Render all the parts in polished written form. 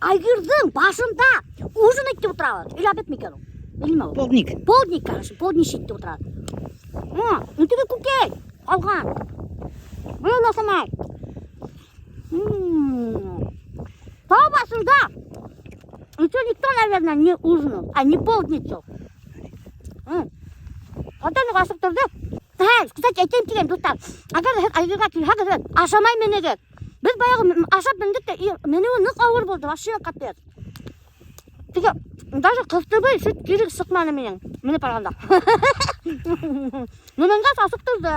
Айгирҙың башында ужин итеп ултырабыҙ. Или обед микән ул? Или нимә ул? Полдник. Полдник, короче, полдник итеп ултырабыҙ. Ну теге күкәй ҡалған. Бына насамай. Тау башында еще никто, наверное, не ужинал, а не полдничал. Ҡасан уҡ асыҡтырҙы. Һә, кстати, әйтәйем тигән, дуҫтар. Әгәр һеҙ Айгирға килһәгеҙ, ашамай менегеҙ. Беҙ баяғы ашап мендек тә, и менеүе ныҡ ауыр булды, вообще капец. Теге, даже ҡыҫтыбый сөт кире сыҡманы минең, менеп барғанда. Ну, менгәс асыҡтырҙы.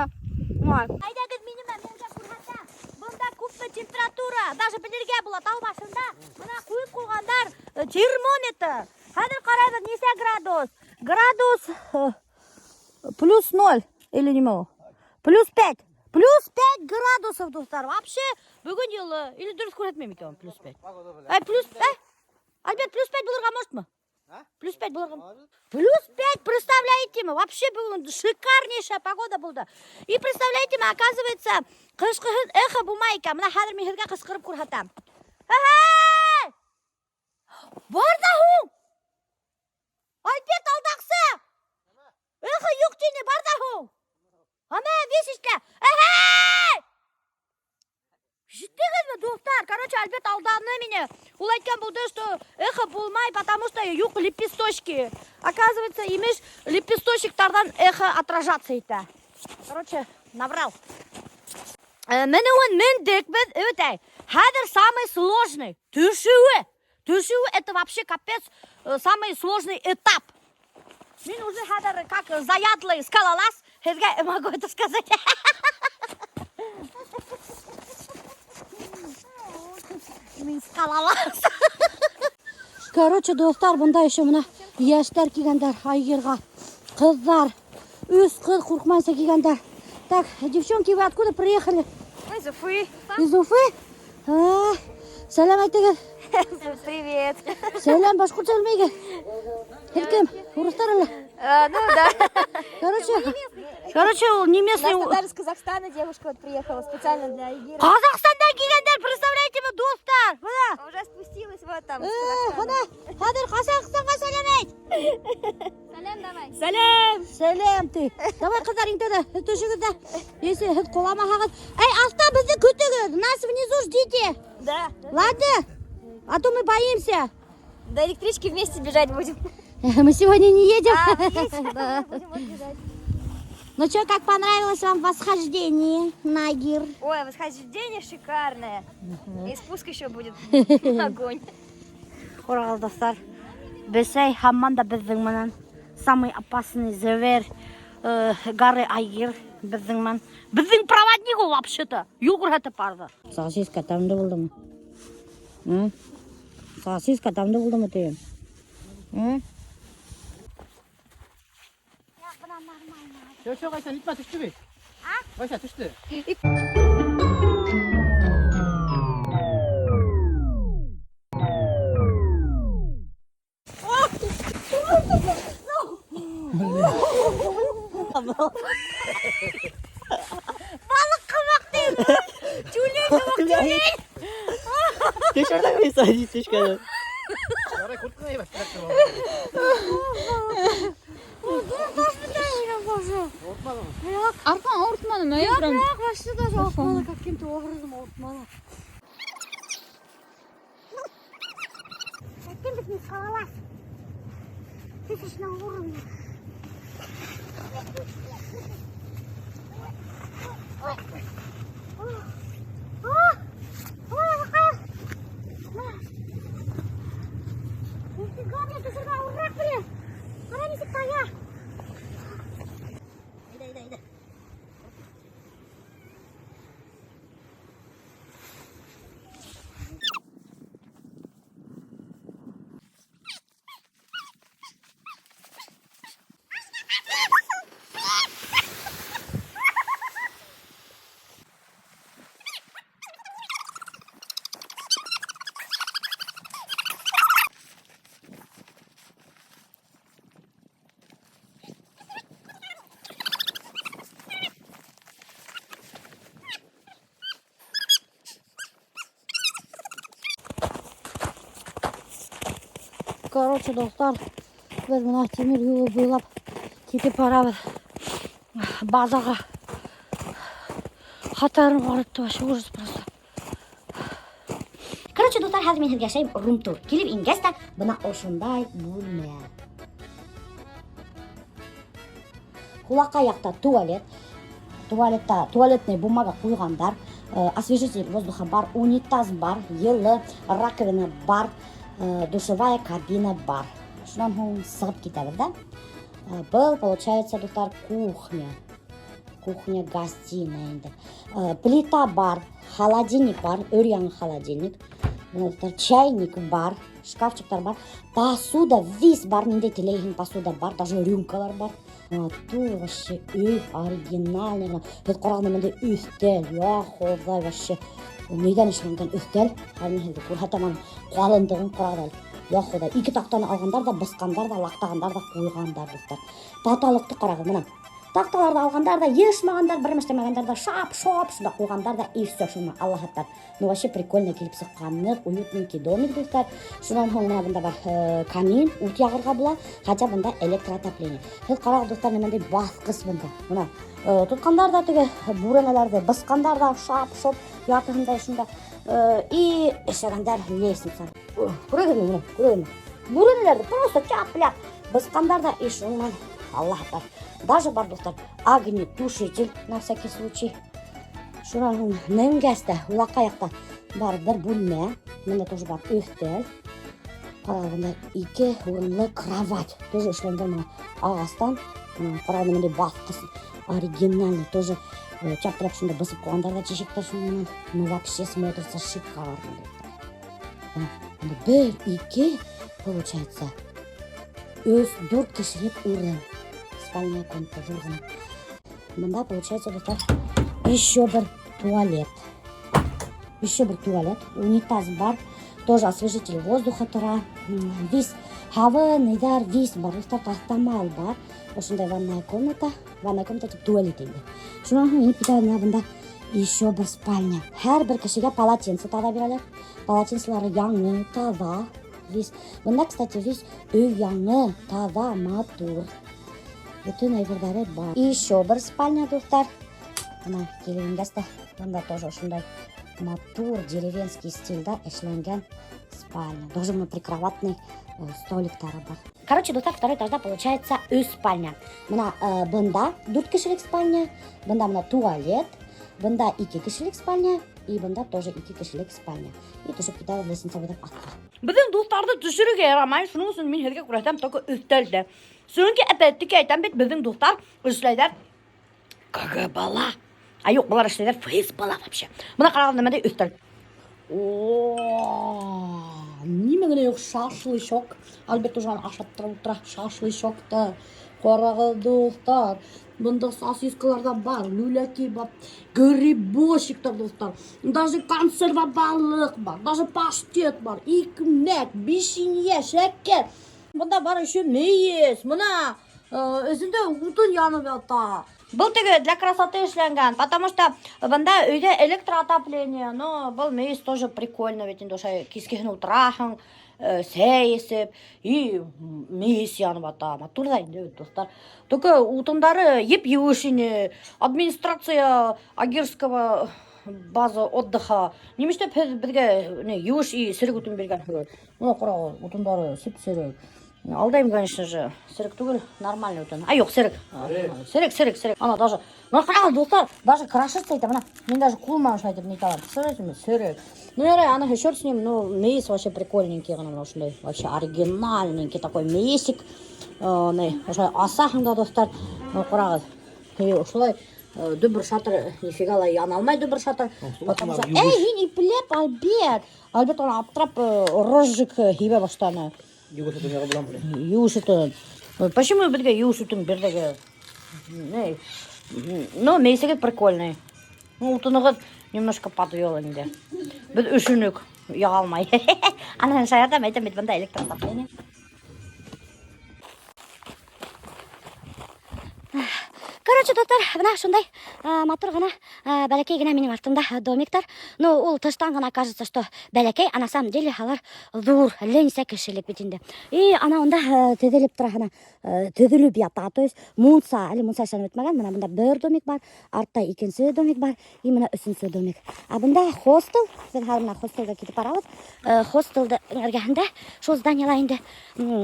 Әйҙәгеҙ мине менгә күрһәтә. Бында күпме температура, даже белергә була, тау башында бына ҡуйып ҡуйғандар термометр. Хәҙер ҡарайбыҙ, нисә градус? Градус плюс 0 или нимә ул? Плюс 5. Плюс 5 градусов, дуҫтар. Вообще, бөгөн йылы. Или дөрөҫ күрһәтмәй микән ул плюс 5? Ай, плюс, Альберт, плюс 5 булырға можетмы? А? Плюс 5 булырға. Может. Плюс 5, представляете мы? Вообще бөгөн шикарнейшая погода булды. И представляете мы, оказывается, ҡышҡыһын эхо булмай икән. Бына хәҙер мин һеҙгә ҡысҡырып күрһәтәм. Эй! Бар ҙа һуң! Альберт алдаҡсы! Эхо юҡ тине, бар ҙа һуң! Ана, весь эшлә. Эй! Ишеттегеҙме, дуҫтар? Короче, Альберт алданы мине. Ул әйткән булды, что эхо булмай, потому что юҡ лепесточки. Оказывается, имеш, лепесточектарҙан эхо отражаться итә. Короче, наврал. Менеүен мендек беҙ, өтәй. Хәҙер самый сложный. Төшөүе. Төшөүе это вообще капец, самый сложный этап. Мин уже хәҙер как заядлый скалолаз, һеҙгә могу это сказать. Мин скалолаз. Короче, дуҫтар, бында еще бына йәштәр килгәндәр Айгирға. Ҡыҙҙар, өс ҡыҙ ҡурҡмайынса килгәндәр. Так, девчонки, вы откуда приехали? Мы из Уфы. Из Уфы? А, сәләм әйтегеҙ. Привет. Сәләм, башҡортса белмәйгеҙ. Һеҙ кем? Урыҫтар әллә? А, ну да. Короче, ул не местный. У нас тут даже из Казахстана девушка вот приехала специально для Айгира. Ҡаҙағстандан килгәндәр, представляете мы, дуҫтар? Бына. Уже спустилась вот там, из Казахстана. Бына, хәҙер Ҡаҙағстанға сәләм әйт. Сәләм давай. Сәләм. Сәләм ти. Давай, ҡыҙҙар, иң тәүҙә төшөгөҙ ҙә. Если һеҙ ҡоламаһағыҙ. Эй, аҫта беҙҙе көтөгөҙ. Нас внизу ждите. Да. Ладно? А то мы боимся. До электрички вместе бежать будем. Мы сегодня не едем. А, мы едем. Да. Будем вот бежать. Ну чё, как понравилось вам восхождение на Айгир? Ой, восхождение шикарное. И спуск еще будет. Огонь. Ҡарағыҙ, дуҫтар. Бесәй һаман да беҙҙең менән. Самый опасный зверь горы Айгир беҙҙең менән. Беҙҙең проводник ул вообще-то. Юл күрһәтеп барҙы. Сосиска тәмле булдымы? Сосиска тәмле булдымы тием? Всё, всё, Ғайша, нитмә, төштө бит. А? Ғайша, төштө. Балыҡ ҡымаҡ тием. Тюлень ҡымаҡ, тюлень. Төшөрҙөң мин сәй төшкән. Ярай, куртканы әйбәт. Арҡан ауыртманы, әй, прям. Юҡ, вообще даже ауыртманы, каким-то образом ауыртманы. Әйткән бит мин скалолаз. Тысячного уровня. Нифига, блядь, төшөргә ауырыраҡ, блин. Ҡара нисек тая. Әйҙә, әйҙә, әйҙә. Короче, дуҫтар, беҙ бына тимер юлы буйлап китеп барабыҙ базаға. Хаттарым арытты вообще, ужас просто. Короче, дуҫтар, хәҙер мин һеҙгә эшләйем рум-тур. Килеп ингәс тә бына ошондай бүлмә. Һулаҡай яҡта туалет. Туалетта туалетный бумага ҡуйғандар. Освежитель воздуха бар, унитаз бар, йылы, раковина бар, душевая кабина бар. Шунан һуң сығып китәбеҙ ҙә. Был, получается, дуҫтар, кухня. Кухня-гостиная инде. Плита бар, холодильник бар, өр-яңы холодильник. Бына, дуҫтар, чайник бар, шкафчиктар бар, посуда весь бар, ниндәй теләйһең посуда бар, даже рюмкалар бар. Матур вообще өй, оригинальный ғына. Һеҙ ҡарағанда бындай өҫтәл, я хоҙай, вообще. Ниҙән эшләнгән өҫтәл? Хәҙер мин һеҙгә күрһәтәм аның ҡалынлығын, ҡарағыҙ әле. Я хоҙай, ике таҡтаны алғандар ҙа, бысҡандар ҙа, лаҡтағандар ҙа ҡуйғандар, дуҫтар. Потолокты ҡарағыҙ, бына. Таҡталарҙы алғандар ҙа, йышмағандар, бер эшләмәгәндәр ҙә, шап-шоп шунда ҡуйғандар ҙа, и все, шуны Аллаһ аттар. Ну, вообще прикольно килеп сыҡҡан, ныҡ уютненький домик, дуҫтар. Шунан һуң бына бында бар камин, ут яғырға була, хотя бында электроотопление. Һеҙ ҡарағыҙ, дуҫтар, ниндәй баҫҡыс бында. Бына тотҡандар ҙа теге бүрәнәләрҙе, бысҡандар ҙа, шап-шоп яртыһында шунда. И эшләгәндәр лестница. Күрәһегеҙме, бына, күрәһегеҙме? Бүрәнәләрҙе просто чап-ляп бысҡандар ҙа, и шунан Аллаһ аттар. Даже бар, дуҫтар, огнетушитель на всякий случай. Шунан һуң менгәс тә һулаҡай яҡта бар бер бүлмә. Бында тоже бар өҫтәл. Ҡарағыҙ, бында ике урынлы кровать. Тоже эшләнгән бына ағастан. Ҡарағыҙ, бындай баҫҡыс оригинальный. Тоже чаптырап шунда бысып ҡуйғандар ҙа тишектәр шунан. Ну, вообще смотрится шикарно, дуҫтар. Бына, бында бер, ике, получается, өс, дүрт кешелек урын. Спальная комната ҙур ғына. Бында, получается, дуҫтар, еще бер туалет. Еще бер туалет. Унитаз бар. Тоже освежитель воздуха тора. Весь һабын, ниҙәр, весь бар. Дуҫтар, таҫтамал бар. Ошондай ванная комната. Ванная комната тип туалет инде. Шунан һуң инеп китәбеҙ, бына бында еще бер спальня. Һәр бер кешегә полотенце таҙа бирәләр. Полотенцелары яңы, таҙа. Весь. Бында, кстати, весь өй яңы, таҙа, матур. Бөтөн әйберҙәре бар. И еще бер спальня, дуҫтар. Бына килеп ингәс тә, бында тоже ошондай матур деревенский стилдә эшләнгән спальня. Даже бына прикроватный столиктары бар. Короче, дуҫтар, второй этажда получается өс спальня. Бына бында дүрт кешелек спальня, бында бына туалет, бында ике кешелек спальня и бында тоже ике кешелек спальня. И төшөп китәбеҙ лестница буйлап аҫҡа. Беҙҙең дуҫтарҙы төшөрөргә ярамай, шуның өсөн мин һеҙгә күрһәтәм только өҫтәлде. Сөнки опять-таки әйтәм бит, беҙҙең дуҫтар эшләйҙәр КГБ-ла. А юҡ, былар эшләйҙәр ФСБ-ла вообще. Бына ҡарағыҙ, ниндәй өҫтәл. О, нимә генә юҡ, шашлычок. Альберт уже ашап тороп ултыра, шашлычокты. Ҡарағыҙ, дуҫтар. Бында сосискалар ҙа бар, люля кебаб, грибочектар, дуҫтар. Даже консерва балыҡ бар, даже паштет бар, икмәк, бешенье, шәкәр. Бында бар еще мейес, бына эсендә утын янып ята. Был теге для красоты эшләнгән, потому что бында өйҙә электроотопление, но был мейес тоже прикольно ведь инде ошо кискеһен ултыраһың, сәй эсеп, и мейес янып ята. Матур ҙа инде бит, дуҫтар. Только утындары еп-еүеш ине. Администрация Агирского база отдыха. Нимә эшләп һеҙ беҙгә не еүеш и серек утын биргәнһегеҙ? Бына ҡарағыҙ, утындары сеп-серек. Алдайым, конечно же. Серек түгел, нормальный утын. А юҡ, серек. Серек, серек, серек. Ана даже, бына ҡарағыҙ, дуҫтар, даже крошиться итә, бына. Мин даже ҡул менән шулай итеп нитә алам. Представляете, серек. Ну, ярай, ана черт с ним, ну, мейес вообще прикольненький ғына, бына ошондай, вообще оригинальненький такой мейесик. Не, ошолай асаһың да, дуҫтар, ҡарағыҙ. И ошолай дөбөр шатыр, нифига ла яна алмай дөбөр шатыр. Потому что, эй, һин ипләп, Альберт. Альберт уны аптырап розжиг һибә башланы. Еүеш утын яғып булам белә. Еүеш утын. Почему беҙгә еүеш утын бирҙеге? Не, ну, мейесегеҙ прикольный. Ну, утынығыҙ немножко подвел инде. Беҙ өшөнөк, яға алмай. Анаһын шаяртам, әйтәм бит, бында электроотопление. Короче, Дуҫтар, бына шундай матур ғына, бәләкәй генә минең артымда домиктар. Ну, ул тыштан ғына кажется, что бәләкәй, а на самом деле алар ҙур, әллә нисә кешелек бит инде. И ана унда теҙелеп тора, ана төҙөлөп ята, то есть мунса, әле мунса эшләнеп бөтмәгән. Бына бында бер домик бар, артта икенсе домик бар, и бына өсөнсө домик. А бында хостел, беҙ хәҙер бына хостелға китеп барабыҙ. Хостелдың эргәһендә шул зданияла инде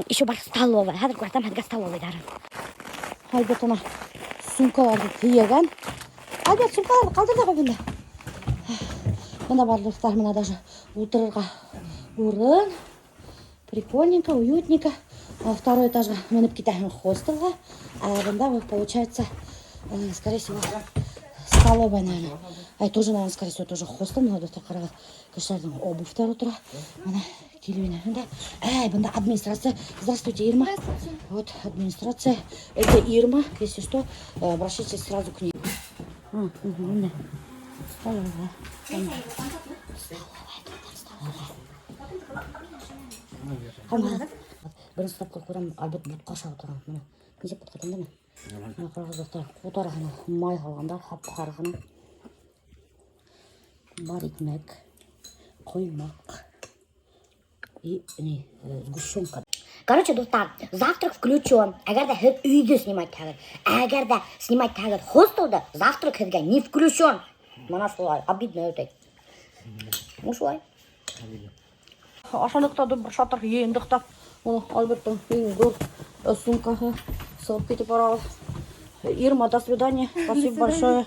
еще бар столовая. Хәҙер күрһәтәм һеҙгә столовыйҙарын. Альберт ана сумкаларҙы тейәгән. Альберт, сумкаларҙы ҡалдырҙы ғой бында. Бында бар, дуҫтар, бына даже ултырырға урын. Прикольненько, уютненько. А второй этажға менеп китәһең хостелға. А бында вот получается, скорее всего, столовая, наверное. Ай, тоже, наверное, скорее всего, тоже хостел. Бына, дуҫтар, ҡарағыҙ, кешеләрҙең обувьтары тора. Бына килеп инәһең дә. Әй, бында администрация. Здравствуйте, Ирма. Здравствуйте. Вот администрация. Это Ирма. Если что, обращайтесь сразу к ней. А, угу, бында. Столовая. Столовая, дуҫтар, столовая. Ҡара. Беренсе тапҡыр күрәм, Альберт бутҡа ашап ултырған. Бына. Нисек бутҡа тәмлеме? Бына ҡарағыҙ, дуҫтар, ҡутараһына май һалғандар, һап-һары ғына. Бар икмәк, ҡоймаҡ и не, сгущенка. Короче, дуҫтар, завтрак включен. Әгәр ҙә һеҙ өйҙө снимать итһәгеҙ, әгәр ҙә снимать итһәгеҙ хостелда, завтрак һеҙгә не включен. Бына шулай, обидно үтә. Ну шулай. Ашаныҡ та бер шатыр йыйындыҡ та. О, Альберттың иң ҙур сумкаһы сығып китеп барабыҙ. Ирма, до свидания. Спасибо большое.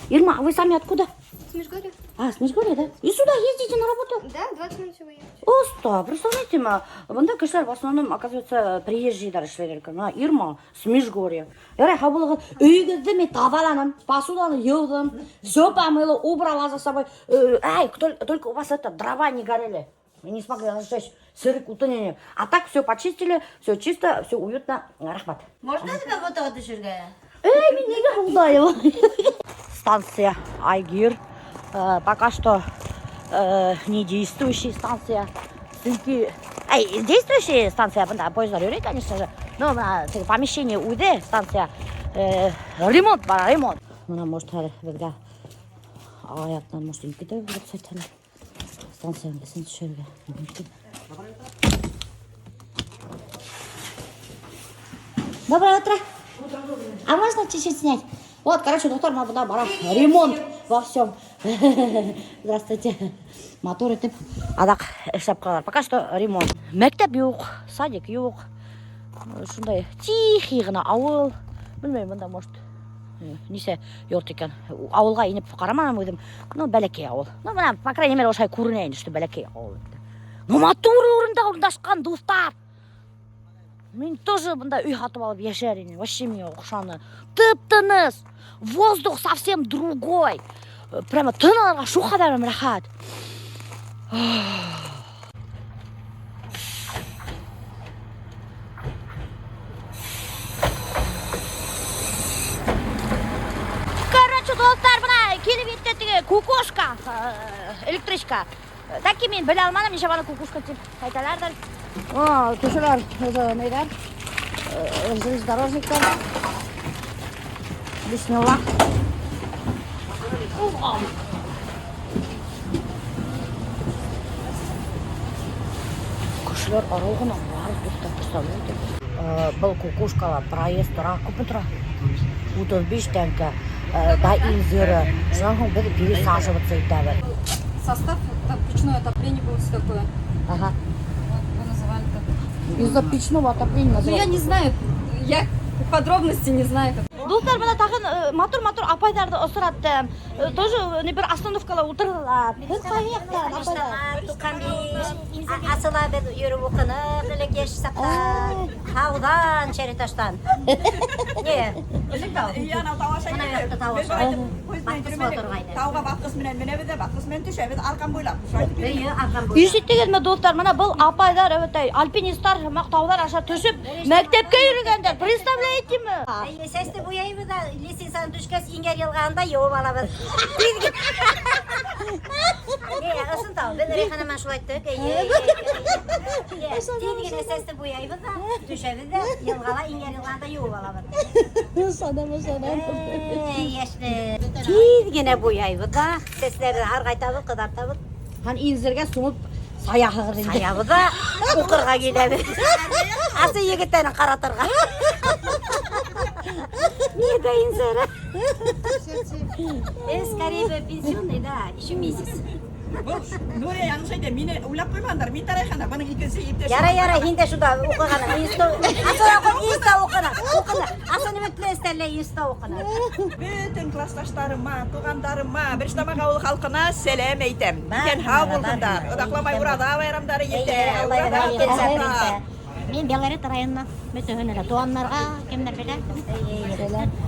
Ирма, а вы сами откуда? С Межгорья? А, с Межгорья, да? И сюда ездите на работу? Да, 20 минут всего ехать. Оста, представляете, ма, бында кешеләр в основном, оказывается, приезжийҙар эшләйҙәр икән. Бына Ирма с Межгорья. Ярай, һау булығыҙ. Өйөгөҙҙө мин таҙаланым, посуданы йыуҙым, все помыла, убрала за собой. Ай, только у вас это, дрова не горели. Мы не смогли зажечь сырык утынение. А так все почистили, все чисто, все уютно. Рәхмәт. Можно тебя фотоға төшөргә? Эй, мин нигә алдайым? Станция Айгир. Пока что не действующая станция. Сөнки... Ай, действующая станция, бында поездар йөрөй, конечно же. Но бына теге помещение үҙе станция. Ремонт бара, ремонт. Бына, может, хәҙер беҙгә аяҡтан, может, инеп китәбеҙ, рөхсәт итһәләр. Станцияның эсен төшөрөргә мөмкин. Доброе утро. А можно чуть-чуть снять? Вот, короче, дуҫтар, бына бында бара ремонт во всем. Здравствуйте. Мотор итеп аҙаҡ эшләп ҡуялар. Пока что ремонт. Мәктәп юҡ, садик юҡ. Шундай тихий ғына ауыл. Белмәйем, бында, может, нисә йорт икән. Ауылға инеп ҡараманым үҙем. Ну, бәләкәй ауыл. Ну, бына, по крайней мере, ошолай күренә инде, что бәләкәй ауыл. Ну, матур урында урынлашҡан, дуҫтар. Мин тоже бында өй һатып алып йәшәр инем. Вообще миңә оҡшаны. Тып-тыныс. Воздух совсем другой. Прямо тын алырға шул ҡәҙәр рәхәт. Короче, дуҫтар, бына килеп етте теге кукушка, электричка. Так мин белә алманым, нисә баны кукушка тип әйтәләрҙер. О, төшәләр уже ниҙәр, железнодорожниктар. Бисмилла. Ух. Кешеләр арыу ғына бар, дуҫтар, представляете? Был кукушкала проезд тора, күпме тора? 35 тәңкә. До Инзира. Шунан һуң беҙ пересаживаться итәбеҙ. Состав, там печное отопление было все такое. Вот, его называли так. Из-за печного отопления Ну, я называют. не знаю, я подробности не знаю. Дуҫтар, бына тағын матур-матур апайҙарҙы осраттым. Тоже не бер остановкала ултырҙылар. Һеҙ ҡай яҡтан, апайҙар? 95. Асыла беҙ йөрөп уҡыныҡ, элек йәш саҡта. Тауҙан, Шәриташтан. Не? Бына яҡта тау аша. Батҡыс була торғайны. Тауға батҡыс менән менәбеҙ ҙә, батҡыс менән төшәбеҙ арҡан буйлап. Шулай итеп Өйө арҡан буйлап. Ишеттегеҙме, дуҫтар? Бына был апайҙар, әбәтәй, альпинисттар һымаҡ тауҙар аша төшөп, мәктәпкә йөрөгәндәр. Представляете ме? Әйе, сәсте буяйбыҙ ҙа, лестницанан төшкәс, Иңгәр йылғаһында йыуып алабыҙ. Не, ысын тау. Беҙ Рәйхана менән шулай иттек. Эйе, эйе, эйе. Тиҙ генә сәсте буяйбыҙ ҙа, төшәбеҙ ҙә, йылғала, Иңгәр йылғаһында йыуып алабыҙ. Санама, санама. Эй, йәшлек. Тиҙ генә буяйбыҙ ҙа, сәстәрҙе һарғайтабыҙ, ҡыҙартабыҙ. Һәм инзергә сумып саяһығыҙ инде. Саябыҙ ҙа уҡырға киләбеҙ. Асы егеттәрен ҡаратырға. Не до инзера. Скорее бы пенсионный, да, еще месяц. Был Нурия яңылыш әйтә, мине уйлап ҡуймағандар, мин Тарайхана, бының икенсе иптәше. Ярай, ярай, һин дә шунда уҡығаны. Инста, инста уҡыны, уҡыны. Аса нимә теләстәрлә инста уҡыны. Бөтөн классташтарыма, туғандарыма, Бештамаҡ ауылы халҡына сәләм әйтәм. Иҫән һау булһындар. Оҙаҡламай Ураҙа байрамдары етә. Ураҙа тотһондар. Мин Белорет районынан бөтөһөнә лә туғандарға кемдәр белә.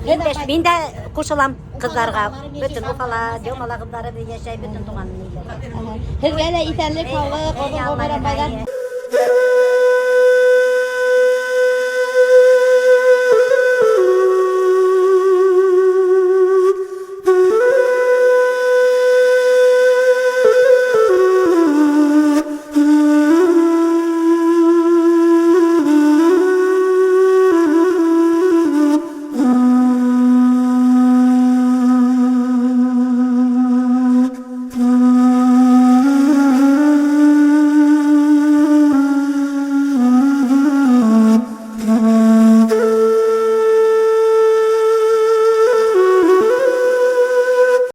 Мин дә, мин дә ҡушылам ҡыҙҙарға. Бөтөн Уфала, Дёмала ҡыҙҙары беҙ йәшәй, бөтөн туған ниләр. Һеҙгә лә иҫәнлек, һаулыҡ, оҙон ғүмер, апайҙар.